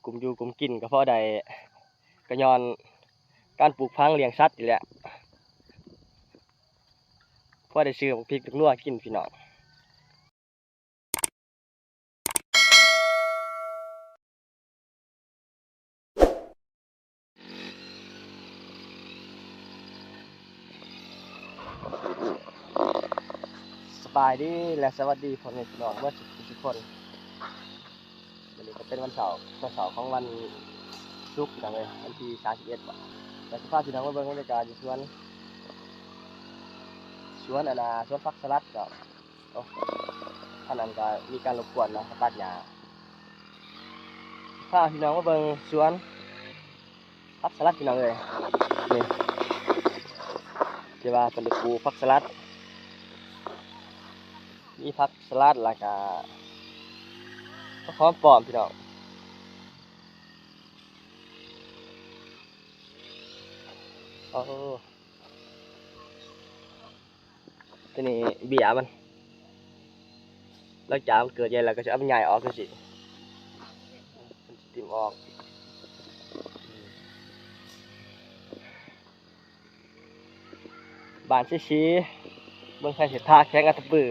ກຸມຢູ່ກຸມກິນກໍພໍໄດ້ ກໍຍ້ອນການປູກຝັງລ້ຽງສັດນີ້ແຫຼະ ພໍໄດ້ຊື້ບັກພິກບັກນົວກິນພີ່ນ້ອງ. ສະບາຍດີ ແລະ ສະຫວັດດີພໍ່ແມ່ພີ່ນ້ອງເບິດສຸກຄົນ. ມື້ນີ້ກໍເປັນວັນເສົາ ເຊົ້າຂອງວັນສຸກພີ່ນ້ອງເອີຍ ວັນທີສາມສິບເອັດ ເນາະ ກໍຊິພາພີ່ນ້ອງມາເບິ່ງບັນຍາກາດຢູ່ສວນ ສວນອັນນ່າ ສວນຜັກສະຫຼັດເນາະ. ໂອ້ ທາງນັ້ນກໍມີການລົບກວນເນາະ ມາຕັດຫຍ້າ. ພາພີ່ນ້ອງມາເບິ່ງສວນຜັກສະຫຼັດພີ່ນ້ອງເອີຍ ນີ້ ທີ່ວ່າເພິ່ນໄດ້ປູກຜັກສະຫຼັດ ມີຜັກສະຫຼັດ ແລ້ວກໍຜັກຫອມປ້ອມພີ່ນ້ອງ. ໂອ້ ຕົວນີ້ເບ້ຍມັນ ຫຼັງຈາກມັນເກີດໃຫຍ່ແລ້ວກໍຈະເອົາມັນຍ້າຍອອກຈັ່ງຊີ້ ມັນຊິຖິ້ມອອກ. ບ້ານເຊຊີ ເມືອງໄຊເສດຖາ ແຂວງອັດຕະປື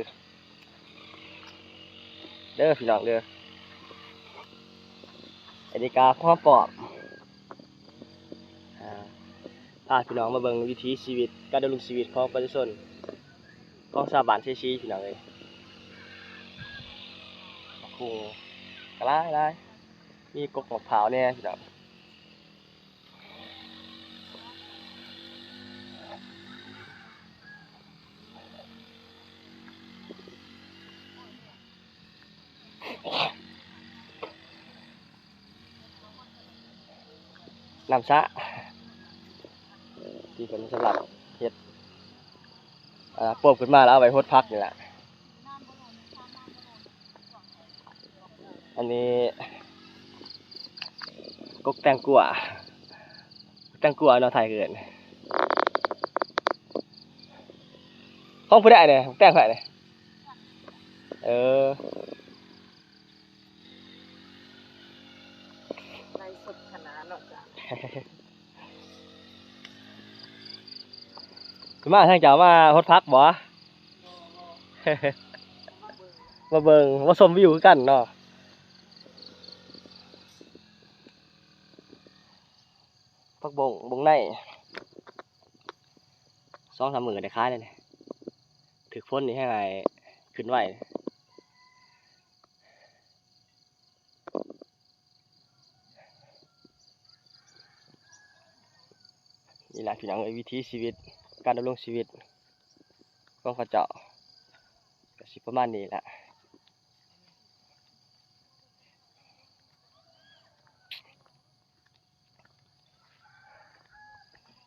ເດີພີ່ນ້ອງເດີ. ອັນນີ້ກະພໍປອບ ອາ ພາພີ່ນ້ອງມາເບິ່ງວິຖີຊີວິດ ການດຳລົງຊີວິດຂອງປະຊາຊົນ ຂອງຊາວບ້ານເຊຊີພີ່ນ້ອງເອີຍ. ໝາກຫຸ່ງກະຫຼາຍໆ ມີກົກໝາກພ້າວແດ່ພີ່ນ້ອງ. ນ້ຳສະ ທີ່ເພິ່ນສຳລັບເຮັດ ເອີ ປົບຂຶ້ນມາແລ້ວເອົາໄວ້ຫົດຜັກນີ້ແຫຼະ. ອັນນີ້ກົກແຕງກົວ ແຕງກົວເນາະ ໄທເອີ້ນ ຂອງຜູ້ໃດນີ້ ແຕງໃຜນີ້? ເອີ ໄລສົດຂະໜາດເນາະ ຈານ ຄືມາທາງເຈົ້າມາຫົດຜັກບໍ່? ມາເບິ່ງ ມາຊົມວິວຄືກັນເນາະ. ຜັກບົ້ງ ບົ້ງໃນ ສອງສາມມື້ໄດ້ຂາຍແລ້ວນີ້ ຖືກຝົນນີ້ແຮງໃຫ້ຂຶ້ນໄວ. ນີ້ລະພີ່ນ້ອງເອີຍ ວິຖີຊີວິດ ການດຳລົງຊີວິດຂອງເຂົາເຈົ້າ ກໍຊິປະມານນີ້ລະ.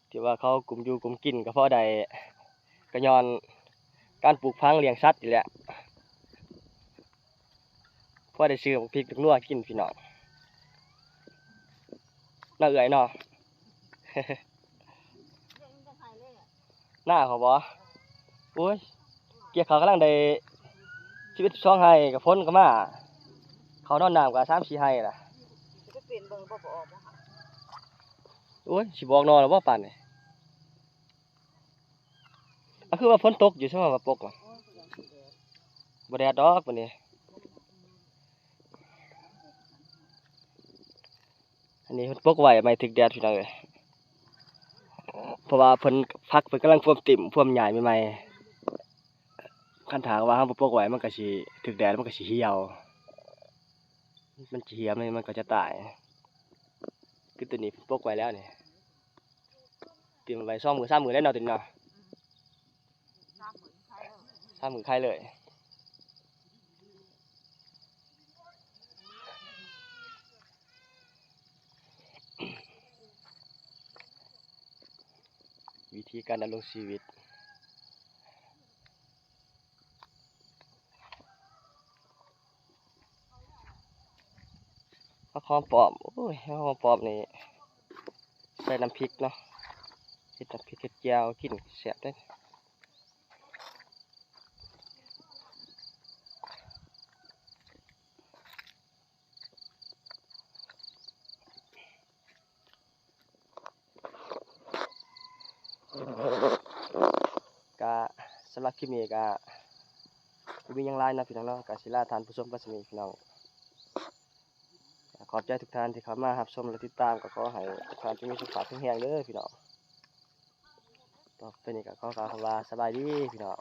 ທີ່ວ່າເຂົາກຸມຢູ່ກຸມກິນກໍພໍໄດ້ ກໍຍ້ອນການປູກຝັງລ້ຽງສັດນີ້ແຫຼະ ພໍໄດ້ຊື້ບັກພິກບັກນົວກິນພີ່ນ້ອງເນາະ ເອື້ອຍເນາະ. ນາເຂົາບໍ່? ໂອ້ຍ ກ່ຽວເຂົ້າກຳລັງໄດ້ສິບເອັດ ສິບສອງໄຮ່ ກໍຝົນກໍມາ ເຂົ້ານອນນ້ຳກໍສາມສີ່ໄຮ່ລະ. ໂອ້ຍ ຊິບໍ່ອອກໜໍ່ລະບໍ່ປານນີ້? ອາ ຄືວ່າຝົນຕົກຢູ່ ສະພາບວ່າປົກ ບໍ່ແດດດອກປານນີ້. ອັນນີ້ເພິ່ນປົກໄວ້ ໄມ້ຖືກແດດພີ່ນ້ອງເອີຍ ເພາະວ່າເພິ່ນ ຜັກເພິ່ນກຳລັງພວມຕິ້ມ ພວມຍ້າຍໃໝ່ໆ. ຄັນຖ້າວ່າເຮົາບໍ່ປົກໄວ້ ມັນກໍຊິຖືກແດດ ມັນກໍຊິຫ່ຽວ ມັນຊິຫ່ຽວ ມັນ ມັນກໍຈະຕາຍ. ຄືຕົວນີ້ເພິ່ນປົກໄວ້ແລ້ວນີ້ ຕຽມໄວ້ສອງມື້ສາມມື້ແລ້ວເນາະ ຕົວນີ້ເນາະ. ສາມມື້ຂາຍເລີຍ ວິທີການດຳລົງຊີວິດ. ຜັກຫອມປ້ອມ ໂອ້ຍ ຜັກຫອມປ້ອມນີ້ໃສ່ນ້ຳພິກເນາະ ເຮັດນ້ຳພິກ ເຮັດແຈ່ວກິນແຊບເດ້. ເ ສຳລັບຄລິບນີ້ກໍບໍ່ມີຫຍັງຫຼາຍເນາະພີ່ນ້ອງເນາະ ກໍຊິລາທ່ານຜູ້ຊົມໄປສ່ຳນີ້ພີ່ນ້ອງ. ຂອບໃຈທຸກທ່ານທີ່ເຂົ້າມາຮັບຊົມ ແລະ ຕິດຕາມ ກໍຂໍໃຫ້ທຸກທ່ານຈົ່ງມີສຸຂະພາບແຂງແຮງເດີພີ່ນ້ອງ. ຕໍ່ໄປນີ້ກໍຂໍກ່າວຄຳວ່າສະບາຍດີພີ່ນ້ອງ.